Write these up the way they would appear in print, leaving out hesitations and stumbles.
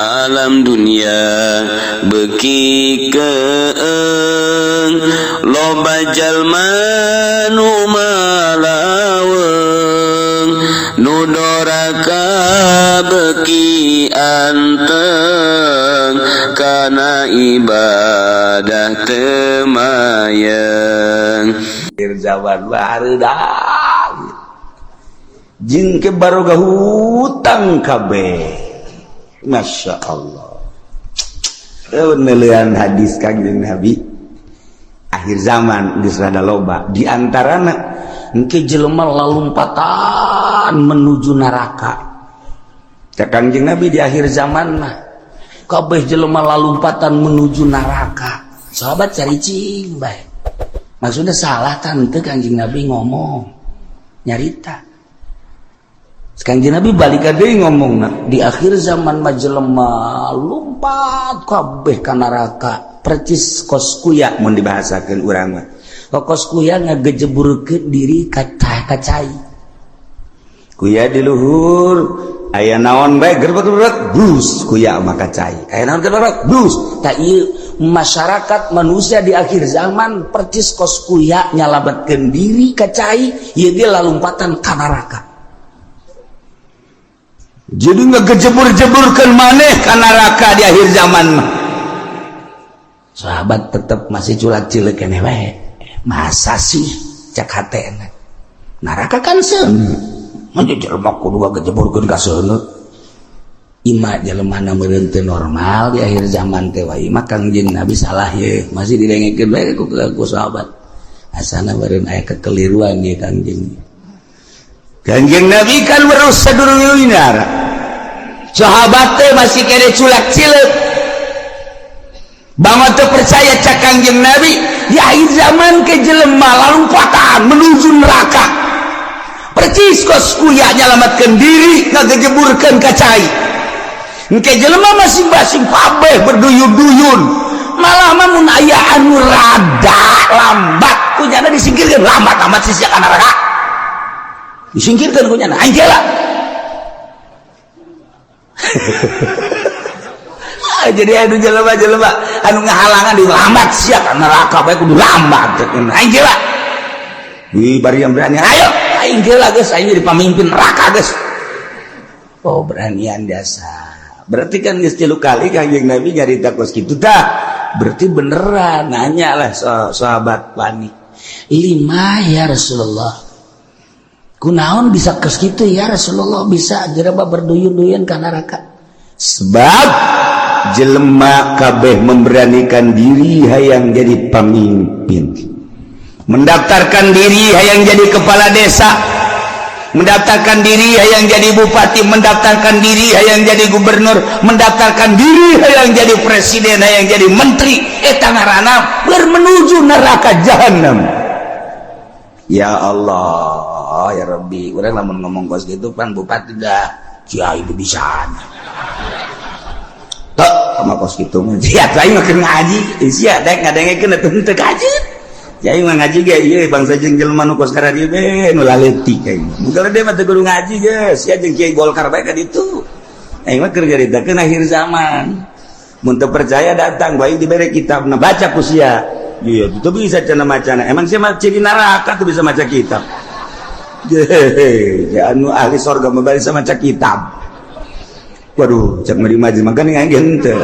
Alam dunia beuki keeng, loba jalma nu malaweung, nu doraka beuki anteng kana ibadah teu mayeng. Zaman baru jeung ke baroga hutang kabeh. Masya Allah, nelian hadis Kangjeng Nabi, akhir zaman geus rada loba di antarana engke jelema lalumpatan menuju neraka. Cak Kangjeng Nabi, di akhir zaman mah kabeh jelema lalumpatan menuju neraka. Sahabat caricing bae, maksudnya salah tante Kangjeng Nabi ngomong nyarita. Kangjeng Nabi balik deui ngomong, di akhir zaman mah jelema lumpat kabeh ka neraka percis kos kuya. Mun dibahasakeun urang mah kos kuya ngagejeburkeun diri ka cai, kuya di luhur aya naon bae gerbek-gerbek bus, kuya mah ka cai aya naon gerbek bus. Tak ieu masyarakat manusia di akhir zaman percis kos kuya nyalametkeun diri ka cai, ieu ge lalumpatan ka neraka. Jadi ngegejebur-jeburkan maneh ka neraka di akhir zaman mah. Sahabat tetap masih culak cilik keneh wae. Masa sih, cak hatena, neraka kan seuneu, mah jelema kudu ngagejeburkeun ka seuneu. Ima jelema na meureun teu normal di akhir zaman teh wae mah Kangjeng Nabi salah ye, masih didengekeun bae ku sahabat. Asana meureun aya kekeliruan ye Kangjeng. Kangjeng Nabi kan weruh sadurunge, sahabat teh masih kene culak cilik banget teu percaya. Cak Kangjeng Nabi, ya akhir zaman ke jelema lalumpatan menuju neraka percis kos kuya nyalamatkan diri ngagejeburkeun ka cai. Engke jelema masing-masing kabeh berduyun-duyun, malah mah mun aya anu rada lambat kunyana disingkirkeun. Lambat amat sih ka neraka, disingkirkan kunyana, aing lah. Jadi anu jelema-jelema anu ngahalangan di lambat sia ka neraka bae kudu lambat, aing lah. Di bari yang berani, ayo aing lah geus, aing jadi pamimpin neraka geus. Oh, beranian biasa. Berarti kan geus tilu kali Kangjeng Nabi nyarita kos kitu tah, berarti beneran. Nanya lah sahabat panik, lima ya Rasulullah, kunaon bisa kos kitu ya Rasulullah, bisa jelema berduyun-duyun ka neraka? Sebab jelema kabeh memberanikan diri hayang jadi pemimpin, mendaftarkan diri hayang jadi kepala desa, mendaftarkan diri hayang jadi bupati, mendaftarkan diri hayang jadi gubernur, mendaftarkan diri hayang jadi presiden, hayang jadi menteri. Eta ngaranna bermenuju neraka jahanam. Ya Allah ya Rabbi, urang lamun ngomong kos gitu pan bupati dah cia itu bisa tok sama kos gitu mah. Sia aing mah keur ngaji sia dek ngadengekeun atuh teu kaji. Aing mah ngaji ge ieu bangsa jeung jelema nu kos kararieu be nu laleutik aing. Mun dia mah teu kudu ngaji geus, sia jeung kiai Golkar bae ka ditu. Aing mah keur nyaritakeun akhir zaman. Mun teu percaya datang bae dibere kitab, nah baca ku sia. Iya, itu bisa cenah macana. Emang sia mah ciri neraka tuh bisa maca kitab. Hehehe, anu ahli sorga mah bisa maca kitab. Waduh, cek mah di majlis makanya aing henteu.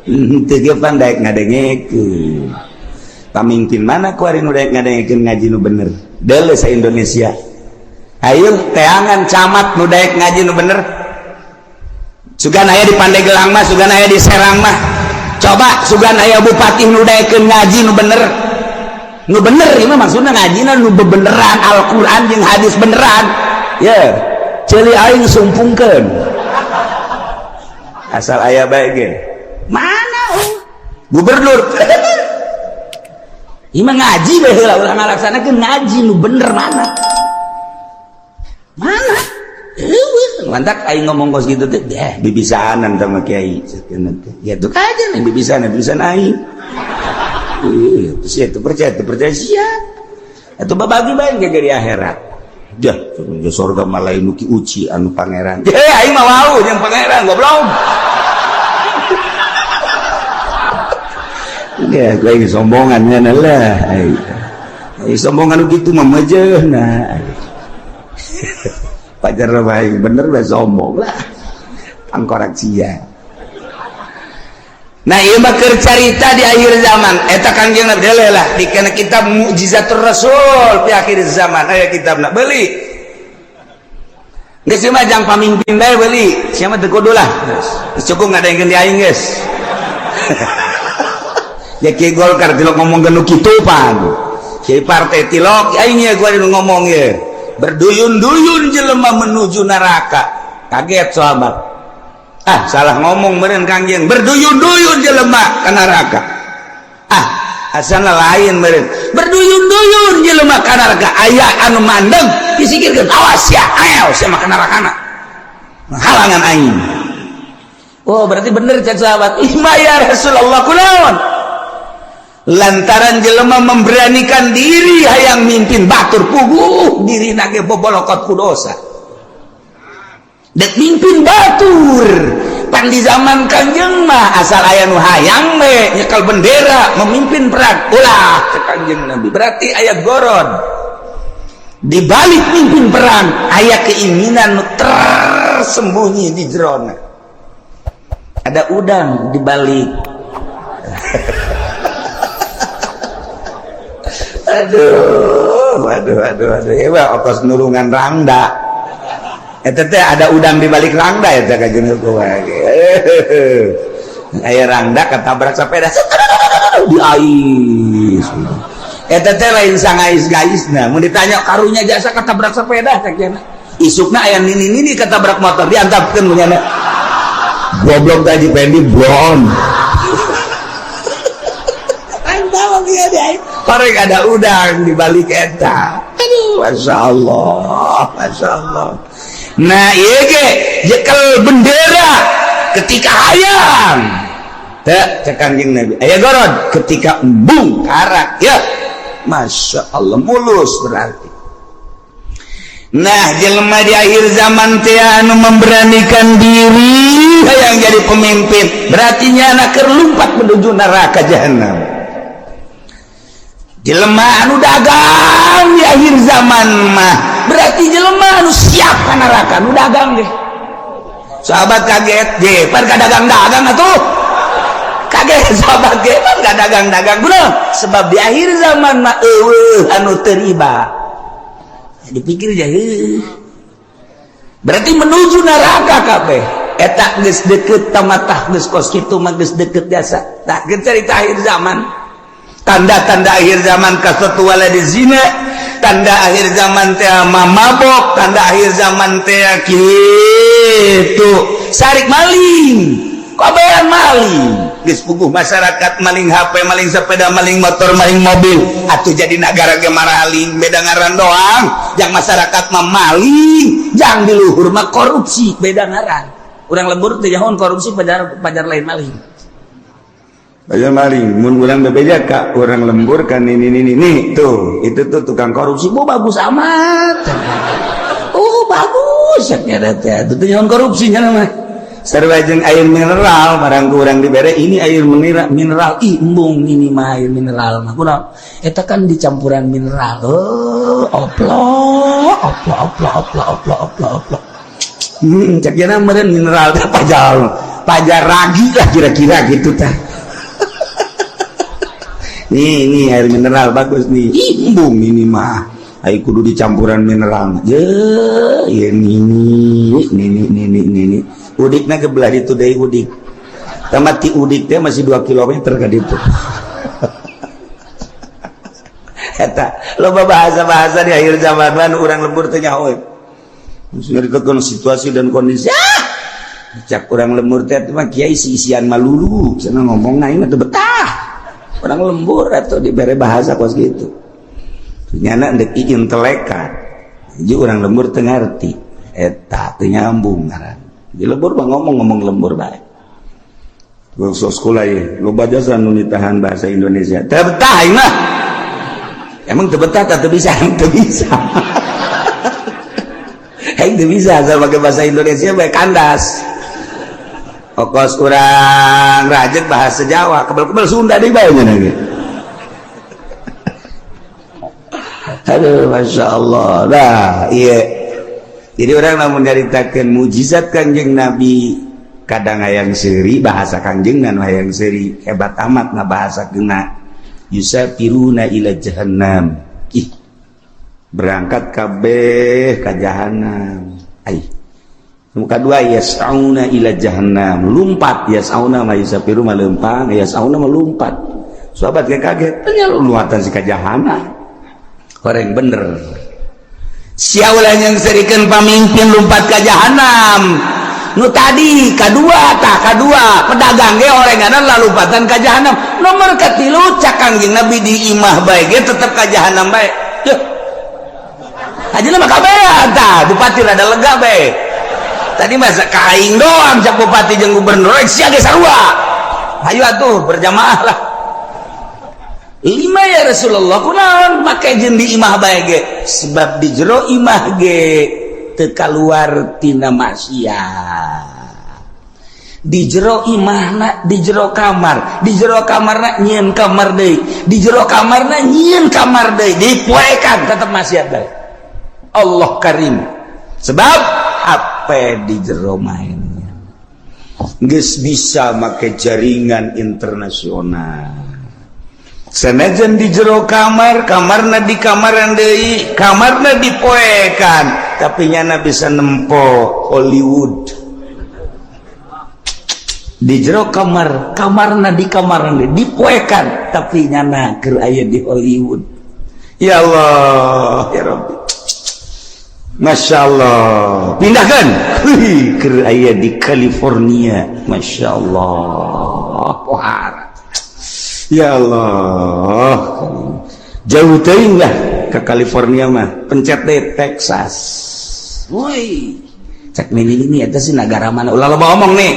Henteu ge pan daek ngadengekeun. Pamimpin mana kuari nu daek ngadengekeun ngaji nu bener? Deuleu sa Indonesia. Ayo teangan camat nu daek ngaji nu bener. Sugan aya di Pandeglang mah, sugan aya di Serang mah. Coba sugan aya bupati nu daekeun ngaji nu bener. Nu bener ieu mah maksudna ngajina nu bebeneran Al-Qur'an jeung hadis beneran. Ya, ceuli aing sumpungkeun. Asal aya bae ge. Mana oh? Gubernur. Ieu mah ngaji bae heula, ulah ngalaksanakeun ngaji nu bener mana? Mana? Eueuh, mantak aing ngomong kos kitu teh, deh bibisaanan sama kiai sakeuna teh. Ya tuh aja nih bibisaanan, bibisan aing. Ih, sia teu percaya, teu percaya sia. Atuh babagi bae ge di akhirat. Jah, sorga mah lain nu Ki Uci anu pangeran. Eh, aing mah wau jeung pangeran goblok. Ya, gue ini sombongan ya lah. Ai sombongan gitu mah mejeuhna. Pajar bae bener bae sombong lah. Tangkorak sia. Nah, ieu mah keur carita di akhir zaman. Eta Kangjeng Nabi deuleu lah di kana kitab Mukjizatur Rasul di akhir zaman. Aya kitabna beuli. Geus mah jang pamimpin bae beuli. Sia mah teu kudu lah. Geus cukup ngadengkeun di aing geus. Ya kiai Golkar tilok ngomong nu kitu pan. Kiai partai tilok aing ye gua nu ngomong ye. Berduyun-duyun jelema menuju neraka. Kaget sahabat. Ah, salah ngomong meureun Kangjeng. Berduyun-duyun jelema ka neraka. Ah, asana lain meureun. Berduyun-duyun jelema ka neraka. Aya anu mandeng disikirkeun, awas ya, ayo sia mah ka nerakana. Halangan aing. Oh, berarti bener cek sahabat. Ima ya Rasulullah kunaon? Lantaran jelema memberanikan diri hayang mimpin batur puguh dirina ge bobolokot ku dosa. Dek mimpin batur. Pan di zaman Kangjeng mah asal aya nu hayang we nyekel bendera memimpin perang. Ulah cek Kangjeng Nabi. Berarti aya goron. Di balik mimpin perang aya keinginan nu tersembunyi di jerona. Ada udang di balik. Aduh, aduh, aduh, aduh. Ya, okos nulungan rangda. Eta teh ada udang di balik rangda eta ka jeung kumaha ge. Aya rangda ketabrak sepeda di ais. Eta teh lain sangais-gaisna. Mun ditanya karunya jasa ketabrak sepeda cek cenah. Isukna aya nini-nini ketabrak motor diantapkeun punyana. Goblok tadi Pendi blon. Korek ada udang di balik eta. Aduh, masya Allah, masya Allah. Nah, ieu ge jekel bendera ketika hayang. Teu cek Kangjeng Nabi. Aya gorod ketika embung karak ya. Masya Allah mulus berarti. Nah, jelema di akhir zaman teh anu memberanikan diri hayang jadi pemimpin, berarti nyana keur lumpat menuju neraka jahanam. Jelema anu dagang di akhir zaman mah berarti jelema anu siap ka neraka nu dagang deh. Sahabat kaget, ge pan ka dagang-dagang atuh. Kaget sahabat ge pan ka dagang-dagang bener sebab di akhir zaman mah eueuh anu teu riba. Dipikir aja berarti menuju neraka kabeh. Eta geus deket tamatah geus kos kitu mah geus deket jasa. Tah geus carita akhir zaman. Tanda-tanda akhir zaman kasatu waladi zina, tanda akhir zaman teh mabok, tanda akhir zaman teh kitu sarik maling, kobean maling. Geus puguh masyarakat maling HP, maling sepeda, maling motor, maling mobil. Atuh jadi nagara ge maraling, beda ngaran doang. Jang masyarakat mah maling, jang di luhur mah korupsi, beda ngaran. Urang lembur teh nyahoan korupsi pajar pajar lain maling. Pajar maling, mun urang bebeja ka urang lembur kan ini ini ini tuh, itu tuh tukang korupsi, oh bagus amat. Oh bagus ya teh, itu teh nyahoan korupsinya mah. Sarua jeung air mineral, barang ku urang dibere ini air mineral, mineral ih embung ini mah air mineral mah. Kunaon? Eta kan dicampuran mineral. Oh, oplo, oplo, oplo, oplo, oplo, oplo, oplo. Cek jana meureun mineral teh pajar, pajar ragi lah kira-kira gitu tah. Nih, nih air mineral bagus nih. Ih, embung ini mah. Ai kudu dicampuran mineral. Je, ya ini ini ini ini ini. Udikna ke belah ditu deui udik. Tamat ti udik teh masih 2 km ka ditu. Eta loba bahasa-bahasa di akhir zaman mah urang lembur teh nyaho. Nyaritakeun situasi dan kondisi. Ah! Cak urang lembur teh mah kiai isi-isian malulu, cenah ngomong aing mah teu betah. Orang lembur atau dibere bahasa kos gitu. Nyana ndek intelekan. Jadi orang lembur teu ngarti. Eta teu nyambung ngaran. Di lembur mah ngomong-ngomong lembur bae. Gua sekolah ye, loba jasa nu nitahan bahasa Indonesia. Teu betah aing mah. Emang teu betah teu bisa, teu bisa. Aing teu bisa asal pakai bahasa Indonesia bae kandas. Okos urang rajek bahasa Jawa, kebel-kebel Sunda deui bae nya ge. Aduh, Masya Allah. Nah, iya. Jadi orang lamun nyaritakeun mujizat Kangjeng Nabi, kadang hayang seuri bahasa Kangjeng dan hayang seuri hebat amat na bahasa kena. Yusafiruna ila jahannam. Ih, berangkat kabeh ka jahannam. Ai. Muka dua yas'auna ila jahannam, lumpat yas'auna ma yusafiru ma lempang, yas'auna ma lumpat. Sahabat kayak kaget, ternyata luatan si ka jahannam. Orang bener. Sia ulah yang serikeun pamimpin lumpat ka jahannam. Nu tadi kadua tah kadua pedagang ge orenganan lalumpatan ka jahannam. Nomor katilu cak Kangjeng Nabi di imah bae ge tetep ka jahannam bae. Yuh. Ajeuna mah kabehan tah, bupati rada lega bae. Tadi masa kaing doang cak bupati jeung gubernur sia ge sarua. Hayu atuh berjamaah lah. Lima ya Rasulullah kunaon make jeung di imah bae ge? Sebab di jero imah ge teu kaluar tina maksiat. Di jero imahna di jero kamar, di jero kamarna nyieun kamar deui, di jero kamarna nyieun kamar deui, dipoekan tetep maksiat bae. Allah Karim. Sebab HP di jero mainnya geus bisa make jaringan internasional. Senajan di jero kamar, kamarna di kamaran deui, kamarna dipoekan, tapi nyana bisa nempo Hollywood. Di jero kamar, kamarna di kamaran deui, dipoekan, tapi nyana keur aya di Hollywood. Ya Allah, ya Rabbi. Masya Allah, pindahkan keur aya di California. Masya Allah, pohara. Ya Allah, jauh teuing lah ke California mah, pencet deh Texas. Woi, cek nini ini eta sih negara mana? Ulah loba omong nih.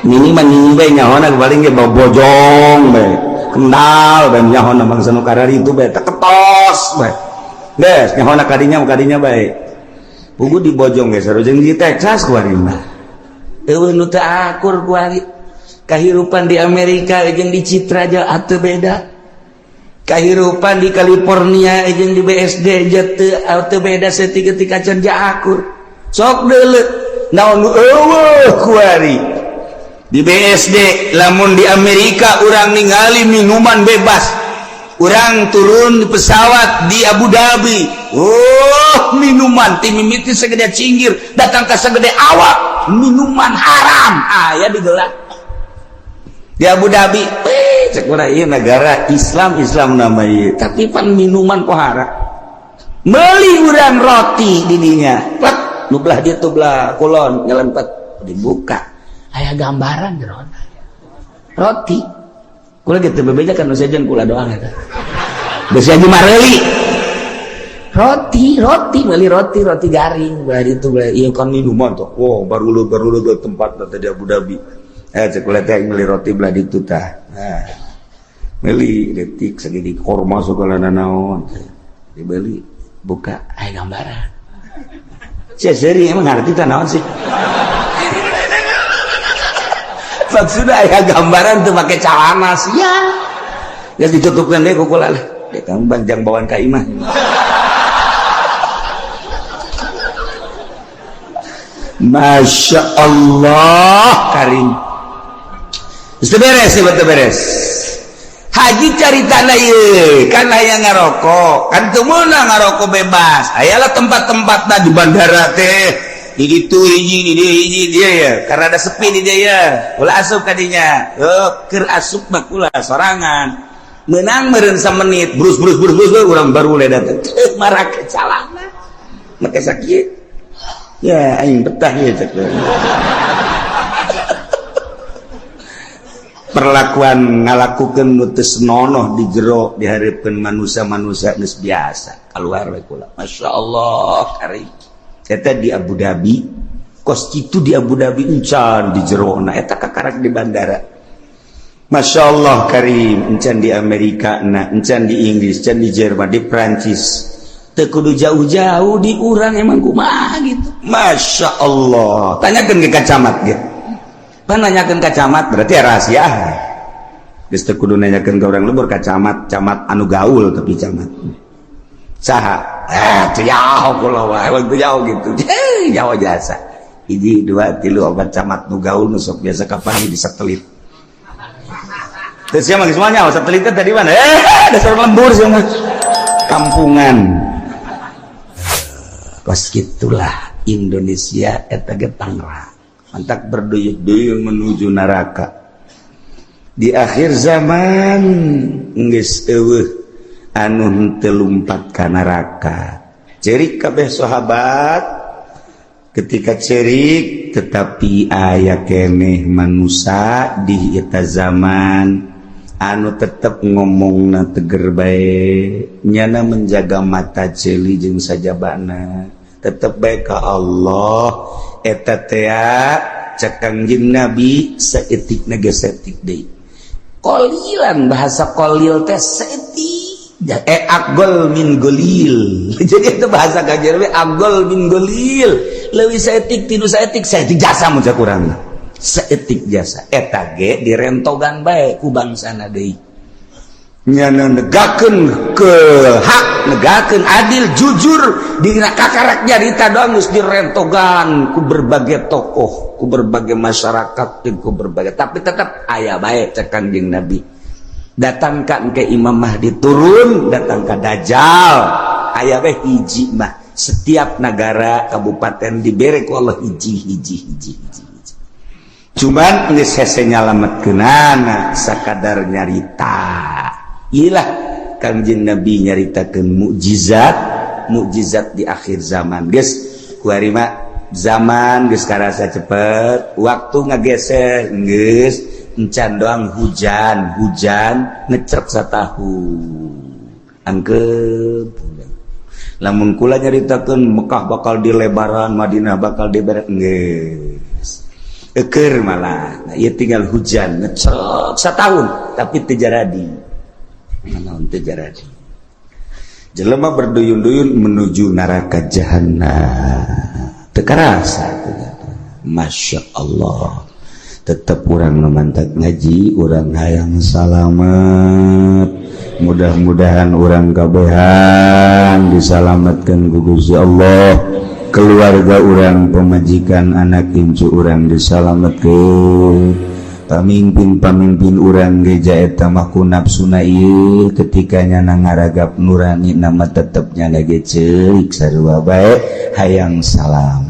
Nini mah nini bae nyahona paling ge bojong bae. Kendal bae nyahona bangsa nu kararitu bae teu ketos bae. Geus nyahona kadinya kadinya bae. Pugu di Bojong ge sarua jeung di Texas kuari mah. Eueuh nu teu akur kuari. Kahirupan di Amerika jeung di Citra aja atuh beda. Kahirupan di California jeung di BSD aja teu beda saeutik-eutik acan ja akur. Sok deuleu naon nu eueuh kuari. Di BSD lamun di Amerika urang ningali minuman bebas. Urang turun di pesawat di Abu Dhabi. Oh, minuman ti mimiti segede cinggir datang ke segede awak, minuman haram aya digelar di Abu Dhabi. Cek urang ieu negara Islam, Islam nama ieu, tapi pan minuman pohara. Meuli urang roti di dinya, plek nu belah dieu tuh belah kulon nyelempet, dibuka aya gambaran jerona roti. Kula gitu bebeja kan nu sejen kula doang eta. Geus haji mareuli. Roti, roti, meuli roti, roti garing belah ditu belah ieu kan minuman tuh. Wow, baru baru lu tempat tadi Abu Dhabi. Cek kula teh meuli roti belah ditu tah. Nah. Meuli detik segede korma segala nanaon. Dibeli, buka aya gambaran. Sia seuri emang ngarti tah naon sih? Maksudnya aya gambaran tuh pakai celana sia. Geus ditutupkeun deui ku kula lah. Dia kan banjang bawaan ka imah. Masya Allah Karim. Geus beres ya, betul beres. Haji cari tanah ieu kan aya ngarokok, kan teu meunang ngarokok bebas. Ayalah tempat-tempatna di bandara teh. Di ditu hiji, di dieu hiji dia ya. Karena ada sepi di dia ya. Ulah asup kadinya. Oh, keur asup mah kula sorangan. Menang meureun samenit, brus brus brus brus urang baru le datang. Marake calana. Make sakieu. Ya aing betah ya cek. Perlakuan ngalakukeun nu teu senonoh di jero dihareupeun manusia-manusia geus biasa. Keluar we kula. Masya Allah karim. Eta di Abu Dhabi, kos kitu di Abu Dhabi encan di jerona eta kakarak di bandara. Masya Allah karim, encan di Amerika na, encan di Inggris, encan di Jerman, di Prancis. Teu kudu jauh-jauh, di urang emang kumaha gitu. Masya Allah, tanyakan ke camat gitu. Pan nanyakan ke camat berarti ya rahasia. Geus teu kudu nanyakeun ke urang lembur, ka camat, camat anu gaul, tapi camat saha? Eh, teu jauh kula wae, emang teu jauh gitu. Jauh jasa. Hiji, dua, tilu, opat camat nu gaul nu sok biasa kapan di satelit. Terus siapa semuanya satelit tadi mana? Eh, dasar lembur sih mah. Kampungan. Kos gitulah Indonesia eta ge pangrak. Mantak berduyun-duyun menuju neraka. Di akhir zaman geus eueuh anu henteu lumpat ka neraka. Cerik kabeh sahabat ketika cerik, tetapi aya keneh manusia di eta zaman anu tetep ngomong na teger bae, nyana menjaga mata ceuli jeung sajabana, tetep bae ka Allah. Eta tea cek Kangjeng Nabi saeutik ge saeutik deui, qolilan, bahasa qolil teh saeutik, eh, aqol min qolil. Jadi itu bahasa Kangjeng Nabi aqol min qolil, leuwih saeutik tinu saeutik, saeutik jasa mun kurang saeutik jasa. Eta ge direntogan bae ku bangsana deui, nyana negakeun ke hak, negakeun adil, jujur dina kakarak nyarita doang geus direntogan ku berbagai tokoh, ku berbagai masyarakat, jeung ku berbagai, tapi tetap aya bae. Cek Kangjeng Nabi, datangkan ke Imam Mahdi turun, datang ke Dajjal, aya bae hiji mah. Setiap negara kabupaten dibere ku Allah hiji, hiji, hiji, hiji. Cuman geus hese nyalametkeunana, sakadar nyarita. Ilah Kangjeng Nabi nyaritakeun mukjizat mukjizat di akhir zaman. Geus kuari mah zaman geus karasa cepet, waktu ngageser, geus encan doang hujan, hujan ngecrek satahun angkep. Lamun kula nyaritakeun Mekah bakal dilebaran, Madinah bakal dilebaran, geus eker malah. Nah, ieu tinggal hujan ngecrek satahun tapi teu jaradi. Naon teu jaradi? Jelema berduyun-duyun menuju neraka jahanam, teu karasa. Masya Allah, tetap urang mantak ngaji, urang hayang salamet. Mudah-mudahan urang kabehan disalamatkan ku Gusti Allah, keluarga urang, pemajikan, anak incu urang disalamatkan, pamimpin-pamimpin urang geja. Eta mah ku nafsuna ieu ketika nyana ngaragap nurani nama, tetep nyana ge ceurik sarua bae hayang salamet.